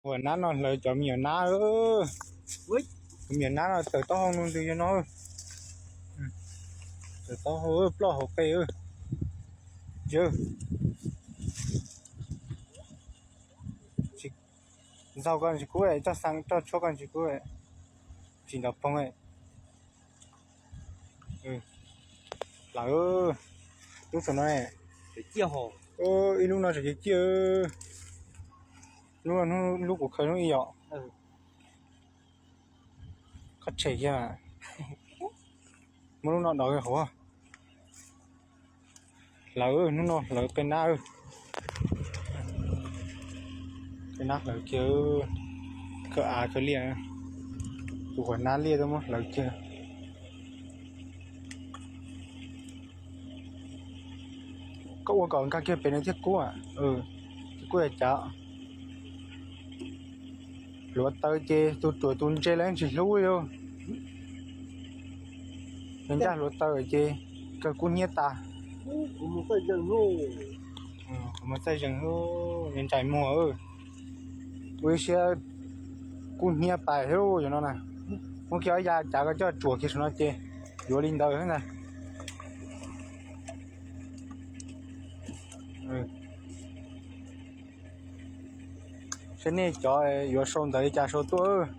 Ua nab no hlawv cov me nyuam nab. Cov me nyuam nab no tawm taub hau no ntws yog no. Tawm taub hau ploj hauv qe. Yawg, ntxaug koj ntsis kub, toj xeev roj tshuab koj ntsis kub, tsis nrov phoov. Hlawv, lub saum no, ib lub no tseem ciaj ciaj. Lub, lub kuv khaws hnub ib yom. Qhov tshem kiag, muab lub no dov hauv. Hlawv, hnub no hlawv qe nab. Qe nab hlawv kiag, kawg av kawg liaj. Tus huam nab liaj tuaj muab hlawv kiag. Koj ua kom nkag kiag pem no thiaj kub. Thiaj kub yog cas? Hluav taws ces tus ruam tus ntse lawv tsis hlub li. Yog ncaj hluav taws ces kawg kub hnyiab tas. Kuv mus txaij zeeg, ntsais muag. Ua ib siab kub hnyiab pais thiab yog no na. Muab kiag ob ya cav koj coj tsuam kiag saum no ces yuav li ntawd xwb ntag. Saib nej cov yuav sau ntawv li cas sau tuaj.